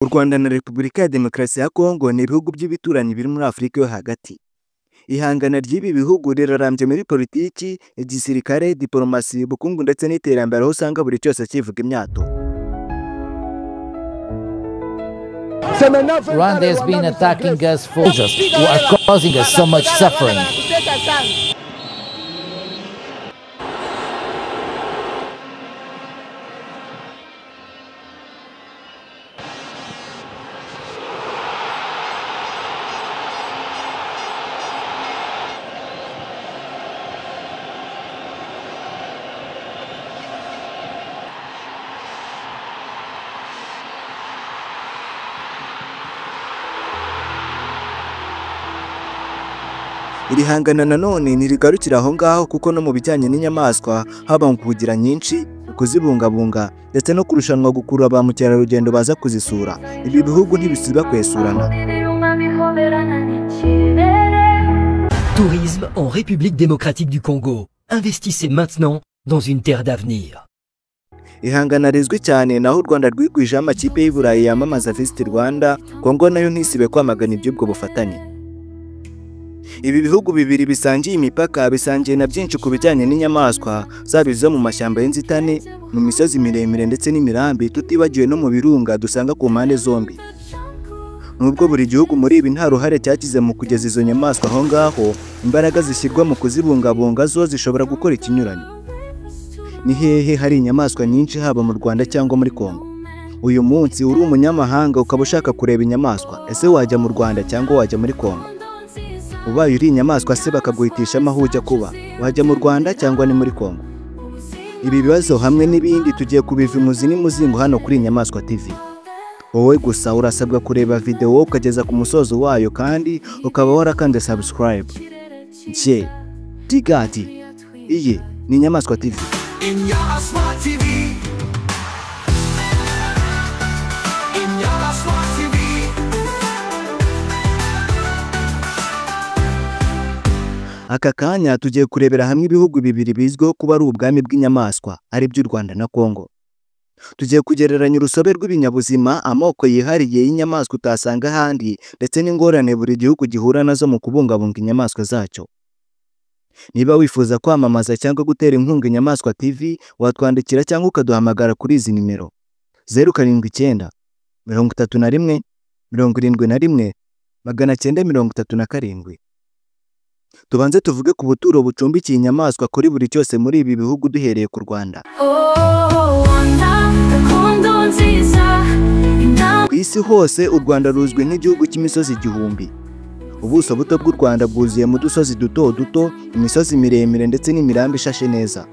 U Rwanda na Repubulika ya Demokarasi ya Kongo ni ibihugu by'ibituranyi biri muri Afurika yo hagati. Ihangana ry'ibi bihugu rirarambye muri politiki, igisirikare, diporomasi, ubukungu ndetse n'iterambere aho usanga buri cyose kivuga imyato. Rwanda has been attacking us for who are causing us so much suffering. Iri hangana nanone ntirigarukira aho ngaho kuko no mu bijyanye n'inyamaswa haba mu kugira nyinshi, kuzibungabunga ndetse no kurushanwa gukurura ba mukerarugendo baza kuzisura. Ibi bihugu ntibisiba kwesurana. Tourisme en République démocratique du Congo. Investissez maintenant dans une terre d'avenir. Ihangana rizwi cyane naho u Rwanda rwigwijeho amakipe y'i Burayi yamamaza Visit Rwanda, Kongo nayo ntisibe kwamagana iby'ubwo bufatanye. Ibi bihugu bibiri bisangiye imipaka bisangiye na byinshi ku bijyanye n'inyamaswa zaba izo mu mashyamba y'inzitane, mu misozi miremire ndetse n'imirambi, tutibagiwe no mu birunga dusanga ku mpande zombi. Nubwo buri gihugu muri ibi nta ruhare cyagize mu kugeza izo nyamaswa aho ngaho, imbaraga zishyirwa mu kuzibungabunga zo zishobora gukora ikinyuranyo. Ni hehe hari inyamaswa nyinshi haba mu Rwanda cyangwa muri Kongo? Uyu munsi uri umunyamahanga ukaba ushaka kureba inyamaswa, ese wajya mu Rwanda cyangwa wajya muri Kongo? Ubaye uri inyamaswa se bakaguhitishamo aho ujya kuba, wajya mu Rwanda cyangwa ni muri Kongo? Ibi bibazo hamwe n'ibindi tugiye kubiva imuzi n'umuzingo hano kuri Inyamaswa TV. Wowe gusa urasabwa kureba video ukageza ku musozo wayo kandi ukaba warakanze subscribe. Nje Tigati, iyi ni Inyamaswa TV. Inyamaswa TV. Inyamaswa TV. Aka kanya tugiye kurebera hamwe ibihugu bibiri bizwiho kuba ari ubwami bw'inyamaswa, ari by'u Rwanda na Kongo. Tugiye kugereranya urusobe rw'ibinyabuzima, amoko yihariye y'inyamaswa utasanga ahandi, ndetse n'ingorane buri gihugu gihura nazo mu kubungabunga inyamaswa zacyo. Niba wifuza kwamamaza cyangwa gutera inkunga Inyamaswa TV, watwandikira cyangwa ukaduhamagara kuri izi nimero: 079 31 71 937. Tubanze tuvuge ku buturo bucumbikiye inyamaswa kuri buri cyose muri ibi bihugu duhereye ku Rwanda. Ku isi hose u Rwanda ruzwi nk'igihugu cy'imisozi igihumbi. Ubuso buto bw'u Rwanda bwuzuye mu dusozi duto duto, imisozi miremire ndetse n'imirambi ishashe neza.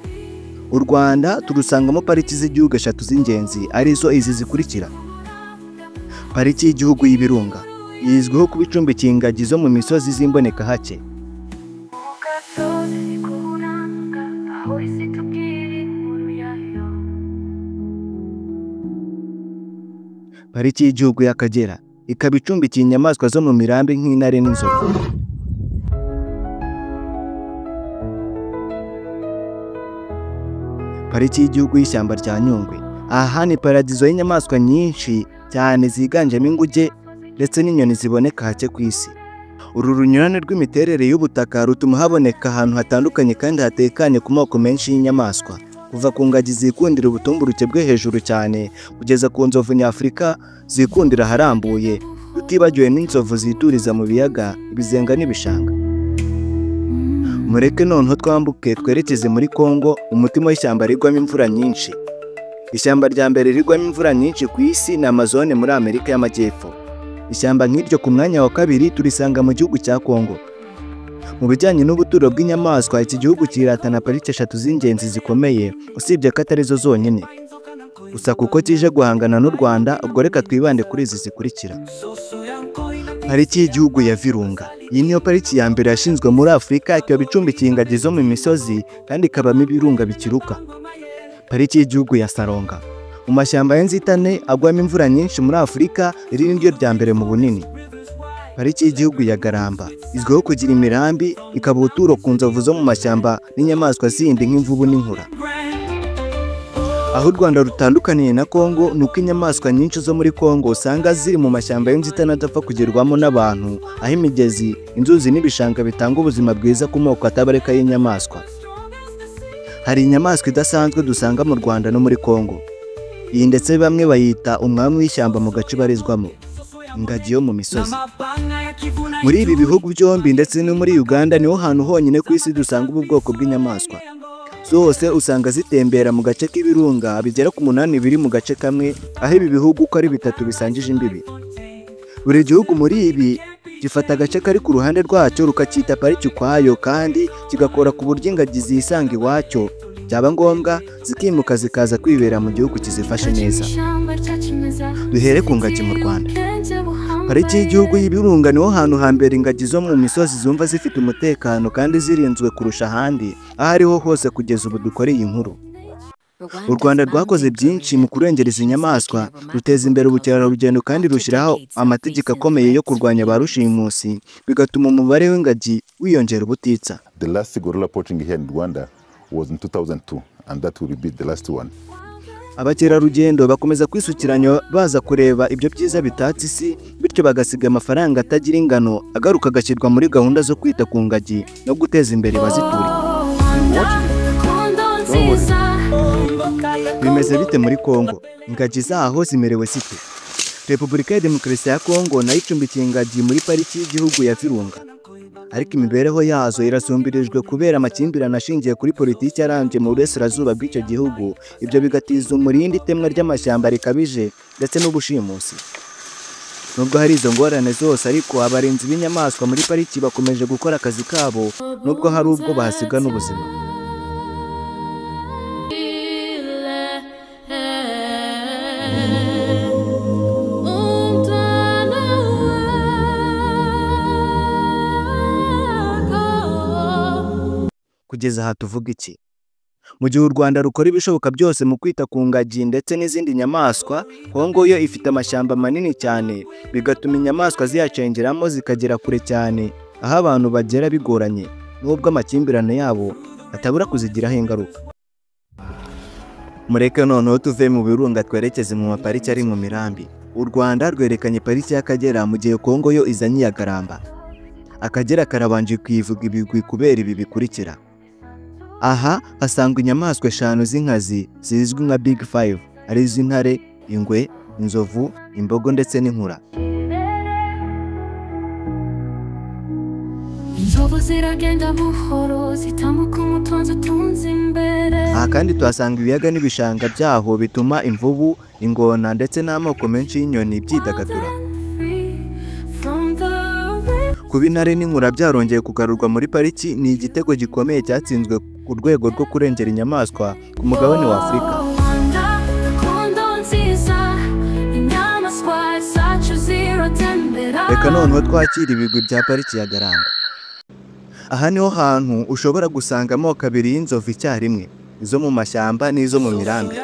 U Rwanda turusangamo pariki z'igihugu eshatu z'ingenzi arizo izi zikurikira. Pariki y'igihugu y'Ibirunga izwiho kuba icumbikiye ingagi zo mu misozi z'imboneka hake. Pariki y'igihugu y'Akagera ikaba icumbikiye inyamaswa zo mu mirambi nk'intare n'inzovu. Pariki y'igihugu y'ishyamba rya Nyungwe, aha ni paradizo y'inyamaswa nyinshi cyane ziganjemo inguge ndetse n'inyoni ziboneka hake ku isi. Uru runyurane rw'imiterere y'ubutaka rutuma haboneka ahantu hatandukanye kandi hatekanye ku moko menshi y'inyamaswa, kuva ku ngagi zikundira ubutumburuke bwo hejuru cyane kugeza ku nzovu nyafurika zikundira aharambuye, tutibagiwe n'inzovu zituriza mu biyaga, ibizenga n'ibishanga. Mureke noneho twambuke twerekeze muri Kongo, umutima w'ishyamba rigwamo imvura nyinshi. Ishyamba rya mbere rigwamo imvura nyinshi ku isi ni Amazone muri Amerika y'Amajyepfo. Ishyamba nk'iryo ku mwanya wa kabiri turisanga mu gihugu cya Kongo. Mu bijyanye n'ubuturo bw'inyamaswa, iki gihugu kiratana pariki eshatu z'ingenzi zikomeye, usibye ko atari zo zonyine. Gusa kuko kije guhangana n'u Rwanda, ubwo reka twibande kuri izi zikurikira. Pariki y'igihugu ya Virunga. Iyi niyo pariki ya mbere yashinzwe muri Afurika, ikaba icumbikiye ingagi zo mu misozi kandi ikabamo ibirunga bikiruka. Pariki y'igihugu ya Saronga. Mu mashyamba y'inzitane agwamo imvura nyinshi muri Afurika, iri ni ryo rya mbere mu bunini. Pariki y'igihugu ya Garamba izwiho kugira imirambi, ikaba ubuturo ku nzovu zo mu mashyamba n'inyamaswa zindi nk'imvubu n'inkura. Aho u Rwanda rutandukaniye na Kongo ni uko inyamaswa nyinshi zo muri Kongo usanga ziri mu mashyamba y'inzitane adapfa kugerwamo n'abantu, aho imigezi, inzuzi n'ibishanga bitanga ubuzima bwiza ku moko atabarika y'inyamaswa. Hari inyamaswa idasanzwe dusanga mu Rwanda no muri Kongo. Iyi ndetse bamwe bayita umwami w'ishyamba mu gace ibarizwamo, ingagi yo mu misozi. Muri ibi bihugu byombi ndetse no muri Uganda niho hantu honyine ku isi dusanga ubu bwoko bw'inyamaswa. Zose usanga zitembera mu gace k'ibirunga bigera ku 8 biri mu gace kamwe, aho ibi bihugu uko ari bitatu bisangije imbibi. Buri gihugu muri ibi gifata agace kari ku ruhande rwacyo rukacyita pariki ukwayo, kandi kigakora ku buryo ingagi zisanga iwacyo, byaba ngombwa zikimuka zikaza kwibera mu gihugu kizifashe neza. Duhere ku ngagi mu Rwanda. Pariki y'igihugu y'ibirunga niho hantu hambere ingagi zo mu misozi zumva zifite umutekano kandi zirinzwe kurusha ahandi aho ariho hose kugeza ubu dukora iyi nkuru. U Rwanda rwakoze byinshi mu kurengera izi nyamaswa, ruteza imbere ubukerarugendo kandi rushyiraho amategeko akomeye yo kurwanya ba rushimusi, bigatuma umubare w'ingagi wiyongera ubutitsa. The last gorilla poaching here in Rwanda was in 2002, and that will be the last one. Abakerarugendo bakomeza kwisukiranya baza kureba ibyo byiza bitatse isi, bityo bagasiga amafaranga atagira ingano agaruka agashyirwa muri gahunda zo kwita ku ngagi no guteza imbere abazituriye. Bimeze bite muri Kongo? Ingagi zaho zimerewe zite? Repubulika ya Demokarasi ya Kongo nayo icumbikiye ingagi muri pariki y'igihugu ya Virunga, ariko imibereho yazo irasumbirijwe kubera amakimbirane ashingiye kuri politiki arambye mu burasirazuba bw'icyo gihugu. Ibyo bigatiza umurindi itemwa ry'amashyamba rikabije ndetse n'ubushimusi. Nubwo hari izo ngorane zose ariko, abarinzi b'inyamaswa muri pariki bakomeje gukora akazi kabo, nubwo hari ubwo bahasiga n'ubuzima. Kugeza aha tuvuga iki? Mu gihe u Rwanda rukora ibishoboka byose mu kwita ku ngagi ndetse n'izindi nyamaswa, Kongo yo ifite amashyamba manini cyane, bigatuma inyamaswa ziyacengeramo zikagera kure cyane, aho abantu bagera bigoranye, nubwo amakimbirane yabo atabura kuzigiraho ingaruka. Mureke noneho tuve mu birunga twerekeze mu mapariki ari mu mirambi. U Rwanda rwerekanye pariki y'Akagera, mu gihe Kongo yo izanye iya Garamba. Akagera karabanje kwivuga ibigwi kubera ibi bikurikira. Aha hasangwa inyamaswa 5 z'inkazi zizwi nka Big Five, arizo intare, ingwe, inzovu, imbogo ndetse n'inkura. Aha kandi tuhasanga ibiyaga n'ibishanga byaho bituma imvubu, ingona ndetse n'amoko menshi y'inyoni byidagadura. Kuba intare n'inkura byarongeye kugarurwa muri pariki ni igitego gikomeye cyatsinzwe ku rwego rwo kurengera inyamaswa ku mugabane wa Afurika. Reka noneho twakira ibigwi bya pariki ya Garamba. Aha niho hantu ushobora gusanga amoko abiri y'inzovu icyarimwe, izo mu mashyamba n'izo mu mirambi.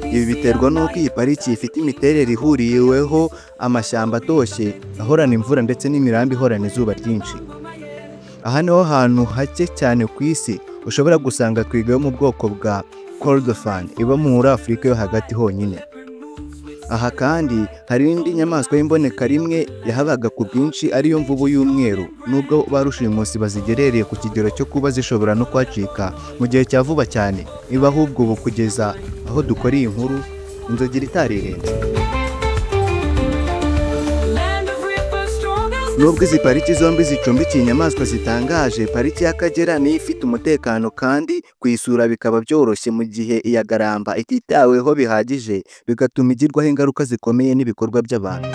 Ibi biterwa n'uko iyi pariki ifite imiterere ihuriweho amashyamba atoshye ahorana imvura ndetse n'imirambi ihorana izuba ryinshi. Aha niho hantu hake cyane ku isi ushobora gusanga twiga yo mu bwoko bwa Kordofan iba muri Afurika yo hagati honyine. Aha kandi hari indi nyamaswa y'imboneka rimwe yahabaga ku bwinshi ariyo mvubu y'umweru, nubwo ba rushimusi bazigerereye ku kigero cyo kuba zishobora no kwacika mu gihe cya vuba cyane, iba ahubwo ubu kugeza aho dukora iyi nkuru inzogera itarirenze. Nubwo izi pariki zombi zicumbikiye inyamaswa zitangaje, pariki y'Akagera niyo ifite umutekano kandi kuyisura bikaba byoroshye, mu gihe iya Garamba ititaweho bihagije bigatuma igirwaho ingaruka zikomeye n'ibikorwa by'abantu.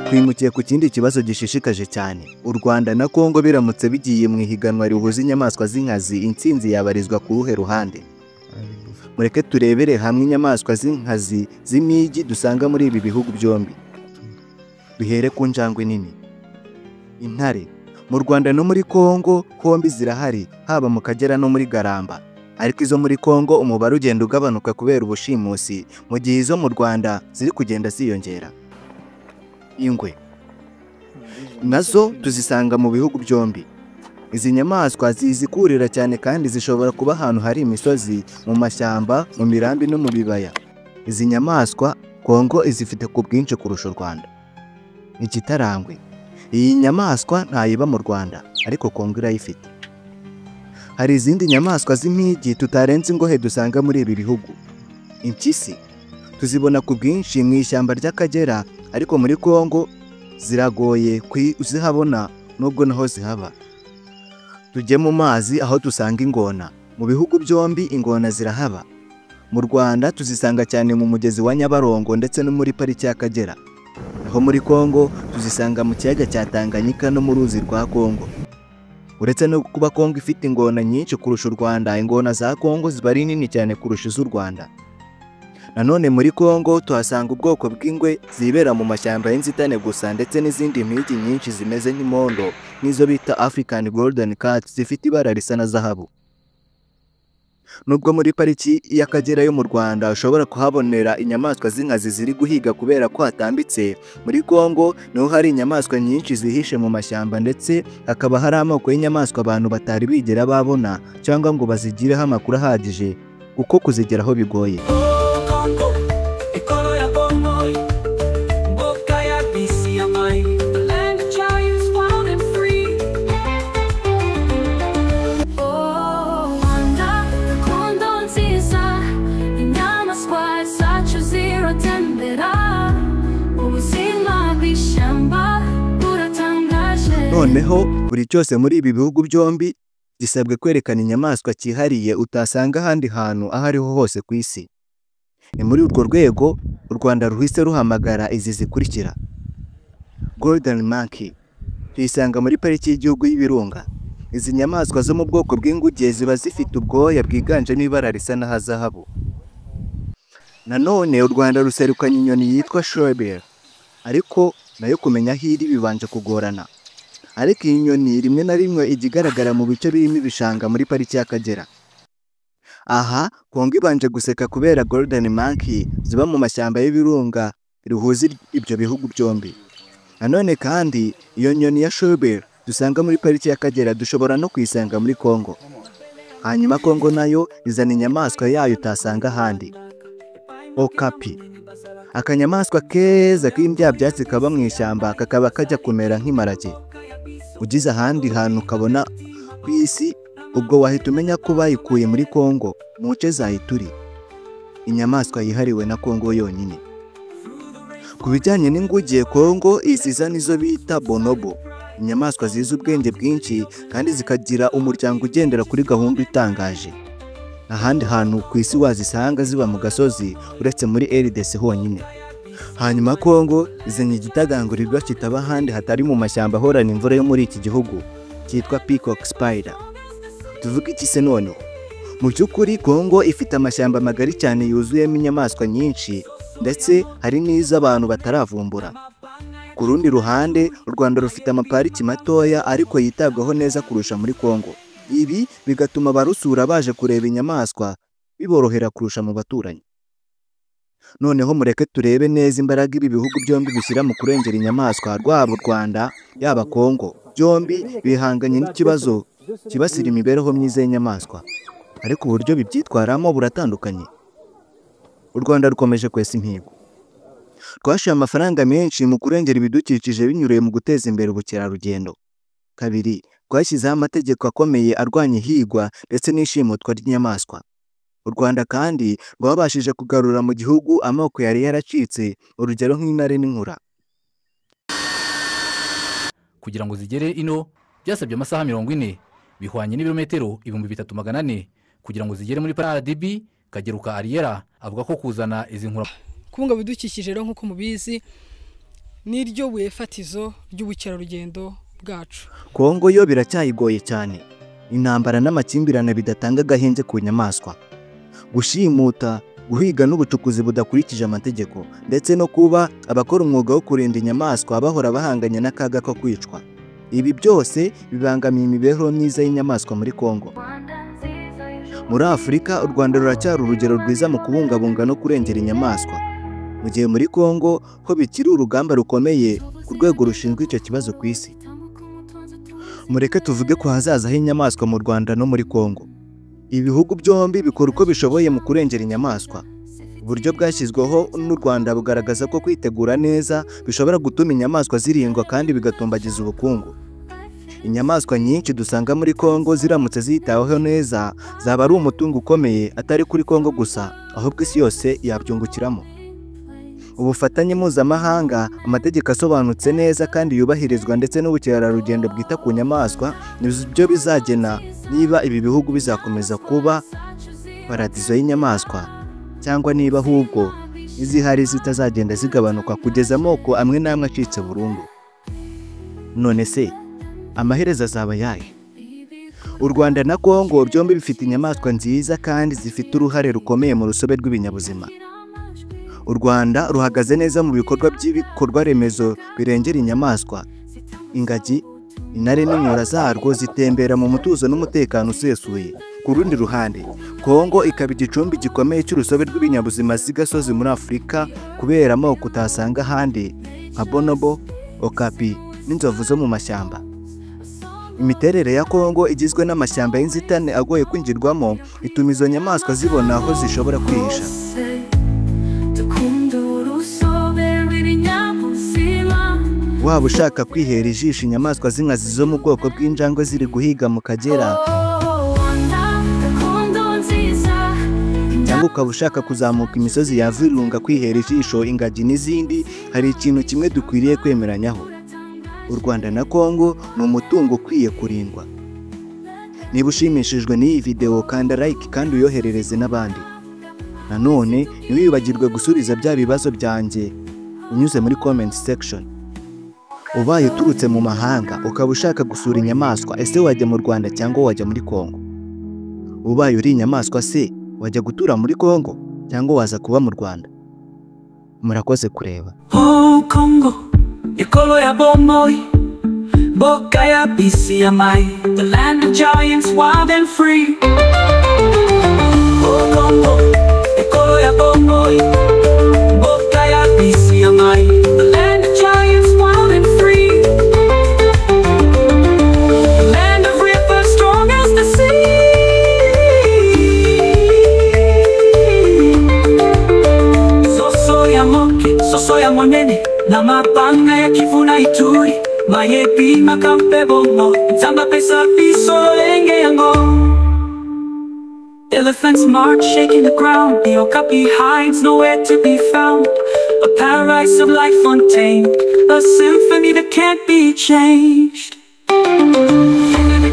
Twimukiye ku kindi kibazo gishishikaje cyane. U Rwanda na Kongo biramutse bigiye mu ihiganwa rihuza inyamaswa z'inkazi, intsinzi yabarizwa ku ruhe ruhande? Mureke turebere hamwe inyamaswa z'inkazi z'imigi dusanga muri ibi bihugu byombi. Duhere ku njangwe nini. Intare mu Rwanda no muri Kongo hombi zirahari, haba mu Kagera no muri Garamba. Ariko izo muri Kongo umubare ugenda ugabanuka kubera ubushimusi, mu gihe izo mu Rwanda ziri kugenda ziyongera. Ingwe nazo tuzisanga mu bihugu byombi. Izi nyamaswa zizi kurira cyane kandi zishobora kuba ahantu hari imisozi, mu mashyamba, mu mirambi no mu bibaya. Izi nyamaswa Kongo izifite ku bwinshi kurusha u Rwanda. Igitarangwe. Iyi nyamaswa ntayiba mu Rwanda, ariko Kongo irayifite. Hari izindi nyamaswa z'impigi tutarenze ingohe dusanga muri ibi bihugu. Impyisi tuzibona ku bwinshi mu ishyamba ry'Akagera, ariko muri Kongo ziragoye kuzihabona nubwo naho zihaba. Tujye mu mazi aho dusanga ingona. Mu bihugu byombi ingona zirahaba. Mu Rwanda tuzisanga cyane mu mugezi wa Nyabarongo ndetse no muri pariki y'Akagera. Naho muri Kongo tuzisanga mu kiyaga cya Tanganyika no mu ruzi rwa Kongo. Uretse no kuba Kongo ifite ingona nyinshi kurusha u Rwanda, ingona za Kongo ziba ari nini cyane kurusha iz'u Rwanda. Nanone muri Kongo tuhasanga ubwoko bw'ingwe zibera mu mashyamba y'inzitane gusa ndetse n'izindi mpigi nyinshi zimeze nk'imondo, nk'izo bita African Golden Cat zifite ibara risa na zahabu. Nubwo muri pariki y'Akagera yo mu Rwanda ushobora kuhabonera inyamaswa z'inkazi ziri guhiga kubera ko hatambitse, muri Kongo niho hari inyamaswa nyinshi zihishe mu mashyamba ndetse hakaba hari amoko y'inyamaswa abantu batari bigera babona cyangwa ngo bazigireho amakuru ahagije kuko kuzigeraho bigoye. Noneho buri cyose muri ibi bihugu byombi gisabwe kwerekana inyamaswa cyihariye utasanga ahandi hantu aho ariho hose ku isi. Ni muri urwo rwego u Rwanda ruhise ruhamagara izi zikurikira: Golden Monkey tuyisanga muri pariki y'igihugu y'Ibirunga. Izi nyamaswa zo mu bwoko bw'inguge ziba zifite ubwoya bwiganjemo ibara risa na zahabu. Nanone u Rwanda ruserukanye inyoni yitwa Shoebill, ariko nayo kumenya aho iri bibanje kugorana. Ariko iyi nyoni rimwe na rimwe ijya igaragara mu bice birimo ibishanga muri pariki y'Akagera. Aha Kongo ibanje guseka kubera Golden Monkey ziba mu mashyamba y'ibirunga rihuza ibyo bihugu byombi. Nanone kandi iyo nyoni ya Shoebill dusanga muri pariki y'Akagera dushobora no kuyisanga muri Kongo. Hanyuma Kongo nayo izana inyamaswa yayo utasanga ahandi, Okapi. Akanyamaswa keza k'imbyabyatsi kaba mu ishyamba kakaba kajya kumera nk'imparage. Ugize ahandi hantu ukabona ku isi ubwo wahita umenya ko bayikuye muri Kongo mu nce za Ituri, inyamaswa yihariwe na Kongo yonyine. Ku bijyanye n'inguge, Kongo isiza nizo bita bonobo, inyamaswa zizi ubwenge bwinshi kandi zikagira umuryango ugendera kuri gahunda itangaje. Ahandi hantu ku isi wazisanga ziba mu gasozi uretse muri RDC honyine. Hanyuma Kongo izanye igitagangurirwa kitaba ahandi hatari mu mashyamba ahorana imvura yo muri iki gihugu cyitwa Peacock Spider. Tuvuga iki se noneho? Mu by'ukuri Kongo ifite amashyamba magari cyane yuzuyemo inyamaswa nyinshi ndetse hari n'izo abantu bataravumbura. Ku rundi ruhande u Rwanda rufite amapariki matoya ariko yitabwaho neza kurusha muri Kongo. Ibi bigatuma abarusura baje kureba inyamaswa biborohera kurusha mu baturanyi. Noneho mureke turebe neza imbaraga ibi bihugu byombi bishyira mu kurengera inyamaswa, rwaba u Rwanda yaba Kongo. Byombi bihanganye n'ikibazo kibasira imibereho myiza y'inyamaswa, ariko uburyo bibyitwaramo buratandukanye. U Rwanda rukomeje kwesa imihigo. Rwashyira amafaranga menshi mu kurengera ibidukikije binyuriye mu guteza imbere ubukerarugendo. Kabiri, rwashyizeho amategeko akomeye arwanya ihigwa ndetse n'ishimutwa ry'inyamaswa. U Rwanda kandi rwabashije kugarura mu gihugu amoko yari yaracitse, urugero nk'intare n'inkura. Kugira ngo zigere ino byasabye amasaha 40 bihwanye n'ibirometero 3400 kugira ngo zigere muri RDB. Kageruka Ariera avuga ko kuzana izi nkura kubungabunga ibidukikije rero nk'uko mubizi niryo buye fatizo ry'ubukerarugendo bwacu. Kongo yo biracyayigoye cyane. Intambara n'amakimbirane bidatanga agahenge ku nyamaswa, gushimuta, guhiga n'ubucukuzi budakurikije amategeko, ndetse no kuba abakora umwuga wo kurinda inyamaswa bahora bahanganye n'akaga ko kwicwa. Ibi byose bibangamiye imibereho myiza y'inyamaswa muri Kongo. Muri Afurika u Rwanda ruracyari urugero rwiza mu kubungabunga no kurengera inyamaswa, mu gihe muri Kongo ho bikiri urugamba rukomeye ku rwego rushinzwe icyo kibazo ku isi. Mureke tuvuge ku hazaza h'inyamaswa mu Rwanda no muri Kongo. Ibihugu byombi bikora uko bishoboye mu kurengera inyamaswa. Uburyo bwashyizweho n'u Rwanda bugaragaza ko kwitegura neza bishobora gutuma inyamaswa zirindwa kandi bigatumbagiza ubukungu. Inyamaswa nyinshi dusanga muri Kongo ziramutse zitaweho neza zaba ari umutungo ukomeye, atari kuri Kongo gusa, ahubwo isi yose yabyungukiramo. Ubufatanye mpuzamahanga, amategeko asobanutse neza kandi yubahirizwa, ndetse n'ubukerarugendo bwita ku nyamaswa nibyo bizagena niba ibi bihugu bizakomeza kuba paradizo y'inyamaswa, cyangwa niba ahubwo izihari zitazagenda zigabanuka kugeza amoko amwe n'amwe acitse burundu. None se amaherezo azaba ayahe? U Rwanda na Kongo byombi bifite inyamaswa nziza kandi zifite uruhare rukomeye mu rusobe rw'ibinyabuzima. U Rwanda ruhagaze neza mu bikorwa by'ibikorwa remezo birengera inyamaswa. Ingagi, intare n'inkura zarwo zitembera mu mutuzo n'umutekano usesuye. Ku rundi ruhande, Kongo ikaba igicumbi gikomeye cy'urusobe rw'ibinyabuzima z'igasozi muri Afurika kubera amoko utasanga ahandi nka bonobo, okapi n'inzovu zo mu mashyamba. Imiterere ya Kongo igizwe n'amashyamba y'inzitane agoye kwinjirwamo ituma izo nyamaswa zibona aho zishobora kwihisha. Dukunda urusobe rw'ibinyabuzima. Waba ushaka kwihera ijisho inyamaswa z'inkazi zo mu bwoko bw'injangwe ziri guhiga mu Kagera, Oh, Rwanda, gakondo nziza. cyangwa ukaba ushaka kuzamuka imisozi ya Virunga kwihera ijisho ingagi n'izindi, hari ikintu kimwe dukwiriye kwemeranyaho: U Rwanda na Kongo ni umutungo ukwiye kurindwa. Niba ushimishijwe n'iyi videwo, kanda like kandi uyoherereze n'abandi. Nanone ntiwibagirwe gusubiza bya bibazo byanjye unyuze muri comment section. Ubaye uturutse mu mahanga ukaba ushaka gusura inyamaswa, ese wajya mu Rwanda cyangwa wajya muri Kongo? Ubaye uri inyamaswa se, wajya gutura muri Kongo cyangwa waza kuba mu Rwanda? Murakoze kureba. Oh Congo, ekolo ya bomoi, mboka ya bisi ya mai, the land of giants wild and free. Oh Congo, ekolo ya bomoi, mboka ya bisi ya mai, the land of giants wild and free. The land of rivers strong as the sea. Soso ya moke, soso ya monene, na mabanga ya Kivu na Ituri, mayebi makampe bongo, nzamba pesa biso lenge yango. Elephants march, shaking the ground. The okapi hides, nowhere to be found. A paradise of life untamed, a symphony that can't be changed.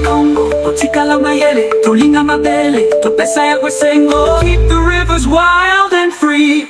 Congo, Otikala mayele, tolinga mabele, topesa ya kwesengo. Keep the rivers wild and free.